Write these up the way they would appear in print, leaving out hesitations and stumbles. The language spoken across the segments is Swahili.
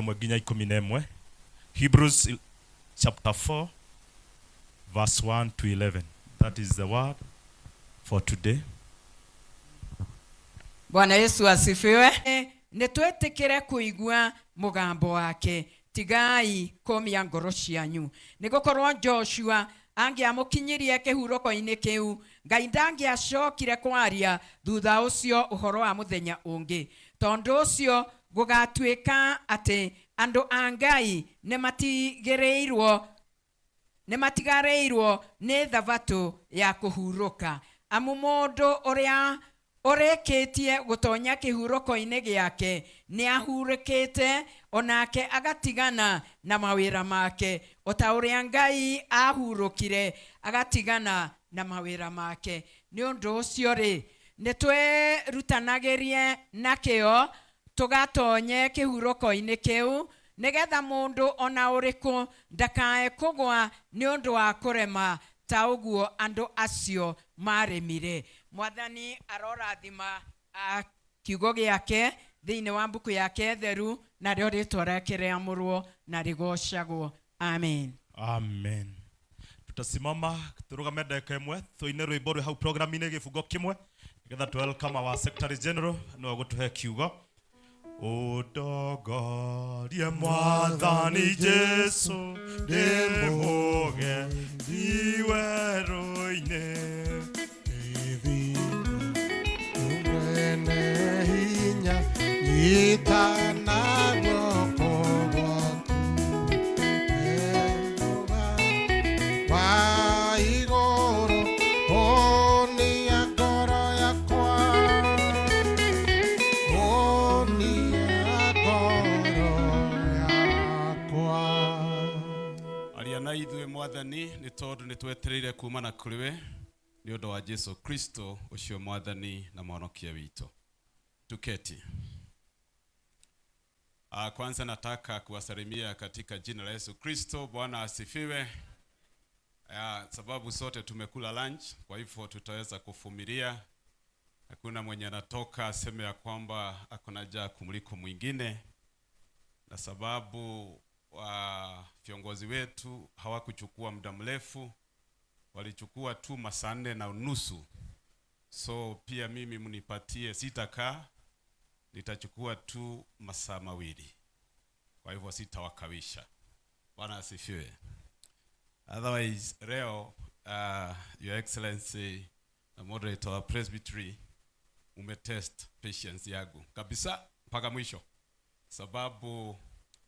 Ĩmwe nginya 11. Hebrews chapter 4 verse 1 to 11. That is the word for today. Bwana Yesu asifiwe. Nĩ twĩtĩkĩre kũigua mũgambo wake. Tigai kũmia ngoro cianyu, nĩ gũkorwo Joshua angĩamũkinyirie kĩhurũko-inĩ kĩu, Ngai ndangĩacokire kwaria thutha ũcio ũhoro wa mũthenya ũngĩ. Tondũ ũcio gũgatuĩka atĩ andũ a Ngai nĩ matigarĩirwo nĩ thabatũ ya kũhurũka, amu mũndũ ũrĩa ũrĩkĩtie gũtonya kĩhurũko-inĩ gĩake nĩ ahurũkĩte onake agatigana na mawĩra make, o ta ũrĩa Ngai ahurũkire agatigana na mawĩra make. Nĩ ũndũ ũcio rĩ, nĩ twĩrutanagĩrie na kĩo tũgatonye kĩhurũko-inĩ kĩu, nĩgetha mũndũ ona ũrĩkũ ndakae kũgwa nĩ ũndũ wa kũrema ta ũguo andũ acio maremire. Mwathani arorathima kiugo gĩake thĩinĩ wa mbuku yake theru, narĩo rĩtwa rĩake rĩamũrwo na rĩgocagwo. Amen. Amen. Tutasimama turugame ndagĩka ĩmwe, tũine rwĩmbo rwĩ hau program-inĩ, gĩbungo kĩmwe, nĩgetha tu welcome our Secretary General, nĩwe ũgũtũhe kiugo. Ũndongorie, Mwathani Jesu, ndĩ mũgendi werũ-inĩ. Mwene hinya, nyita na guoko gwaku. Wa igũrũ, honia ngoro yakwa, honia ngoro yakwa. Aria na ithuĩ, Mwathani, nĩ tondũ nĩ twetereire kumana kũrĩ we, nĩ ũndũ wa Jesu Kristo ũcio Mwathani na Mhonokia witũ. Tuketi. Kwanza nataka kuwasalimia katika jina la Yesu Kristo. Bwana asifiwe. Ya, sababu sote tumekula lunch, kwa hivyo tutaweza kuvumilia. Hakuna mwenye anatoka aseme ya kwamba ako na njaa kumliko mwingine, na sababu wa viongozi wetu hawakuchukua muda mrefu, walichukua tu masaa 4.5. So pia mimi mnipatie, sitakaa, nitachukua tu masaa 2, kwa hivyo sitawakawisha. Bwana asifiwe. Otherwise leo, Your Excellency the moderator wa Presbytery, umetest patience yangu kabisa mpaka mwisho, sababu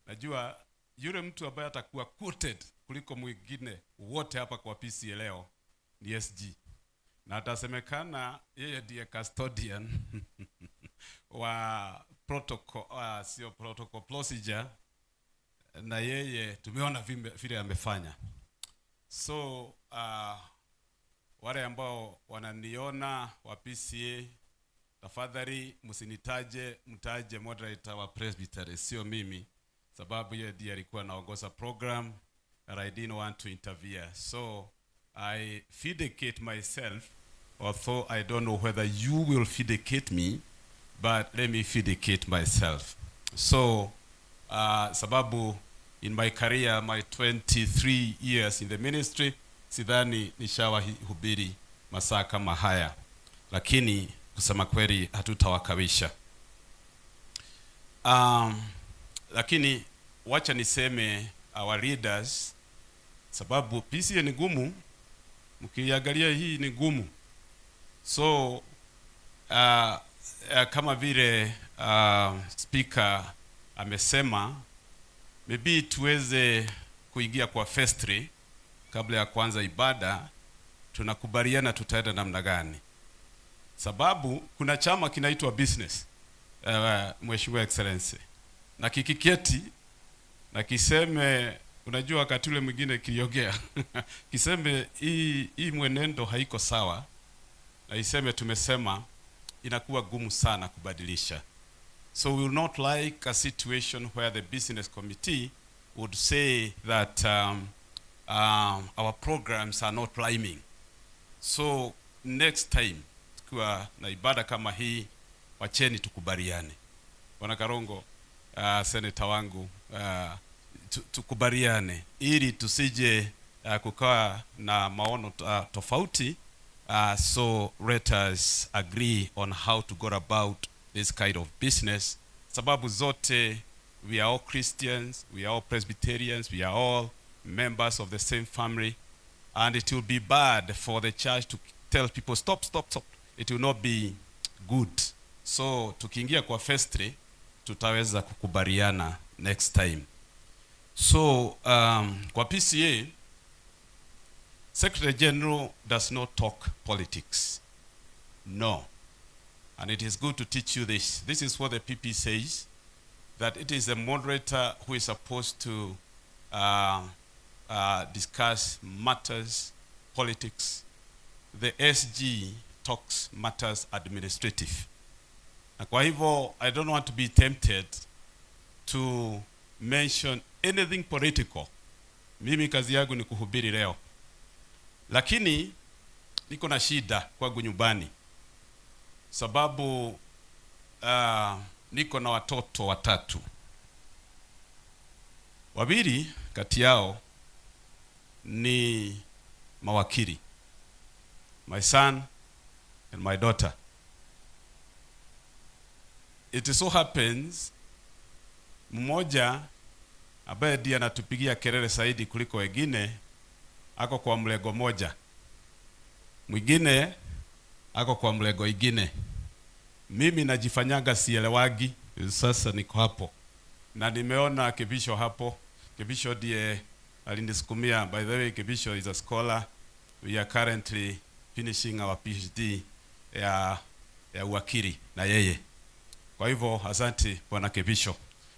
najua yule mtu ambaye atakuwa quoted kuliko mwingine wote hapa kwa PCEA leo ni SG, na atasemekana yeye ndiye custodian wa protocol, sio protocol, procedure, na yeye tumeona vile amefanya. So wale ambao wananiona wa PCEA, tafadhali msinitaje, mtaje moderator wa Presbytery, sio mimi, sababu yeye ndiye alikuwa anaongoza program and I didn't want to interfere. So I vindicate myself, although I don't know whether you will vindicate me, but let me vindicate myself. So sababu in my career, my 23 years in the ministry, sidhani nishawahi hubiri masaa kama haya, lakini kusema kweli hatutawakawisha. Lakini wacha niseme our leaders, sababu PCEA ni gumu, mkiangalia hii ni gumu. So kama vile speaker amesema, maybe tuweze kuingia kwa vestry kabla ya kuanza ibada, tunakubaliana tutaenda namna gani, sababu kuna chama kinaitwa business, Mheshimiwa Excellency, na kikiketi na kiseme, unajua wakati ule mwingine kiliongea kiseme hii mwenendo haiko sawa, na iseme tumesema, inakuwa gumu sana kubadilisha. So we will not like a situation where the business committee would say that our programs are not rhyming. So next time tukiwa na ibada kama hii, wacheni tukubaliane. Bwana Karongo, senator wangu, Tukubaliane ili tusije kukawa na maono tofauti. So let us agree on how to go about this kind of business, sababu zote we are all Christians, we are all Presbyterians, we are all members of the same family, and it will be bad for the church to tell people, "Stop, stop, stop." It will not be good. So tukiingia kwa vestry tutaweza kukubaliana next time. So kwa PCEA, Secretary General does not talk politics. No. And it is good to teach you this. This is what the PP says, that it is the moderator who is supposed to discuss matters politics. The SG talks matters administrative. Na kwa hivyo, I don't want to be tempted to mention anything political. Mimi kazi yangu ni kuhubiri leo, lakini niko na shida kwangu nyumbani sababu niko na watoto watatu, wawili kati yao ni mawakili, my son and my daughter. It so happens mmoja ambaye ndiye anatupigia kelele zaidi kuliko wengine ako kwa mlengo moja, mwingine ako kwa mlengo ingine. Mimi najifanyaga sielewagi, sasa niko hapo na nimeona Kibisho hapo. Kibisho ndiye alinisukumia. By the way, Kibisho is a scholar. We are currently finishing our PhD ya uwakili na yeye. Kwa hivyo asante, bwana Kibisho.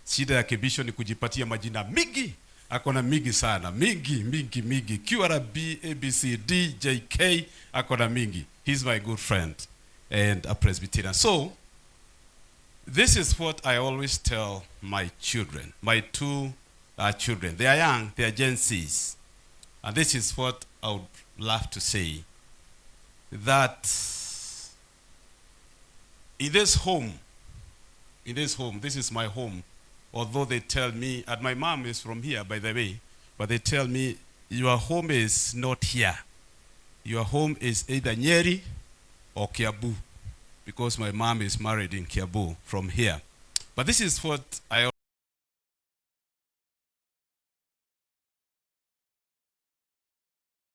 Shida ya Kibisho ni kujipatia majina mingi, ako na mingi sana, mingi mingi mingi, QRB A B C D J K, ako na mingi. He's my good friend and a Presbyterian. So this is what I always tell my children, my two children. They are young, they are Gen Zs. And this is what I would love to say, that in this home, this is my home, although they tell me, and my mom is from here, by the way, but they tell me, "Your home is not here. Your home is either Nyeri or Kiambu," because my mom is married in Kiambu from here. But this is what I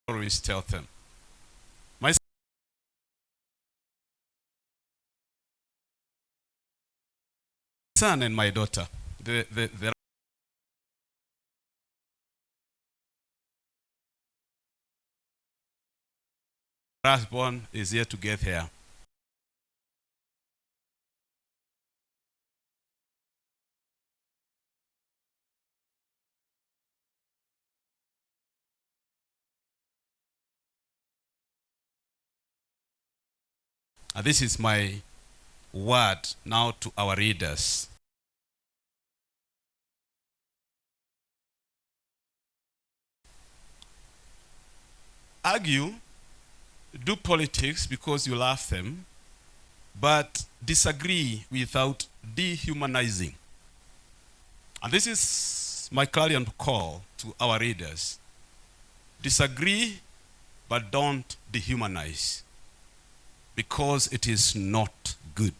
always tell them. My son and my daughter, the last born is yet to get here. And this is my word now to our leaders. Argue, do politics because you love them, but disagree without dehumanizing. And this is my clarion call to our leaders. Disagree, but don't dehumanize, because it is not good.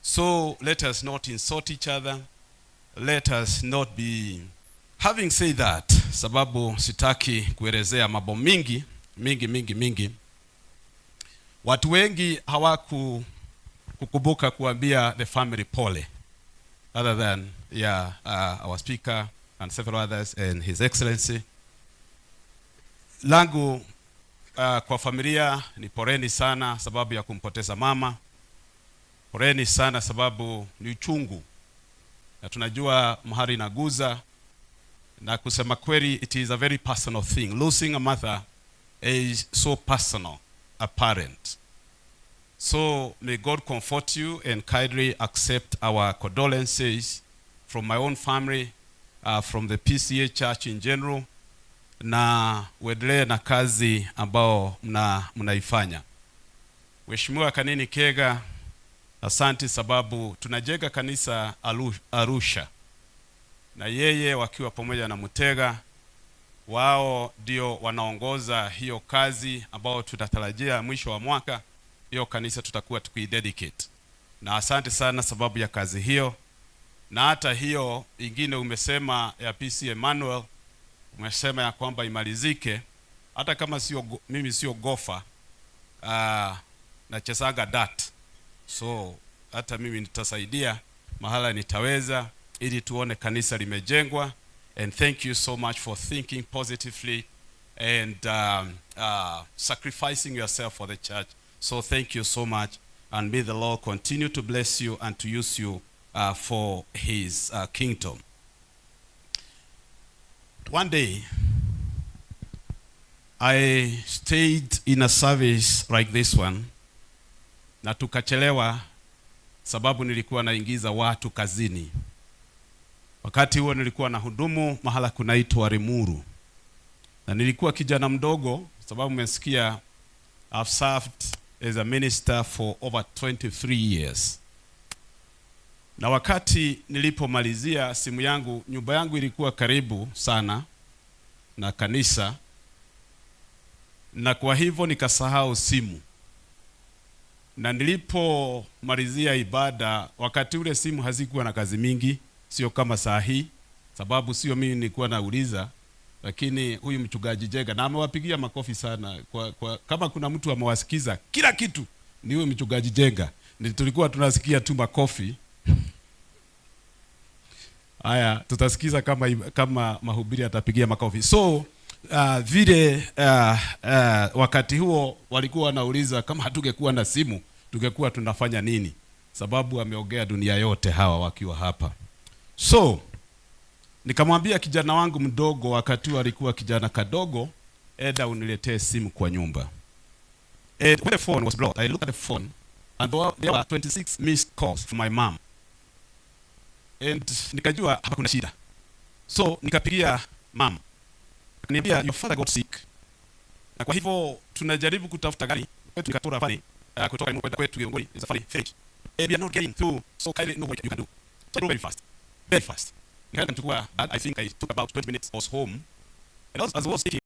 So let us not insult each other. Let us not be. Having said that, sababu sitaki kuelezea mambo mingi mingi mingi mingi. Watu wengi hawaku kukumbuka kuambia the family pole, other than, yeah, our speaker and several others and His Excellency. Langu kwa familia ni poleni sana sababu ya kumpoteza mama. Poleni sana sababu ni uchungu, na tunajua mahali inaguza, na kusema kweli it is a very personal thing. Losing a mother is so personal, a parent. So may God comfort you and kindly accept our condolences from my own family, from the PCEA Church in general, na uendelee na kazi ambao mnaifanya. Mheshimiwa Kanini Kega, asante sababu tunajenga kanisa Arusha. Na yeye wakiwa pamoja na Mutega, wao ndio wanaongoza hiyo kazi ambao tunatarajia mwisho wa mwaka hiyo kanisa tutakuwa tukiidedicate. Na asante sana sababu ya kazi hiyo, na hata hiyo ingine umesema ya PC Emmanuel, umesema ya kwamba imalizike, hata kama sio mimi sio golfer, nachezaga dart, so hata mimi nitasaidia mahala nitaweza, ili tuone kanisa limejengwa. And thank you so much for thinking positively and sacrificing yourself for the church. So thank you so much, and may the Lord continue to bless you and to use you for His kingdom. One day, I stayed in a service like this one na tukachelewa sababu nilikuwa naingiza watu kazini. Wakati huo nilikuwa na hudumu mahala kunaitwa Limuru, na nilikuwa kijana mdogo, sababu umesikia I've served as a minister for over 23 years. Na wakati nilipomalizia simu yangu, nyumba yangu ilikuwa karibu sana na kanisa, na kwa hivyo nikasahau simu. Na nilipomalizia ibada, wakati ule simu hazikuwa na kazi mingi, sio kama saa hii, sababu sio mimi nilikuwa nauliza, lakini huyu mchungaji Jega, na amewapigia makofi sana kwa kama kuna mtu amewasikiza kila kitu ni huyu mchungaji Jenga. Ni tulikuwa tunasikia tu makofi. Haya, tutasikiza kama mahubiri atapigia makofi. So vile wakati huo walikuwa wanauliza kama hatungekuwa na simu tungekuwa tunafanya nini, sababu ameongea dunia yote hawa wakiwa hapa. So nikamwambia kijana wangu mdogo, wakati huo alikuwa kijana kadogo, enda uniletee simu kwa nyumba. And when the phone was brought, I looked at the phone and there were 26 missed calls from my mom. And nikajua hapa kuna shida. So nikapigia mom. Akaniambia, "Your father got sick. Na kwa hivyo tunajaribu kutafuta gari kwetu nikatora pale kutoka kwenda kwetu Githunguri is a funny village. And we are not getting through, so kindly know what you can do." So I drove very fast. Very fast. Nikaenda kumchukua dad. I think I took about 20 minutes. I was home. And as I was speaking,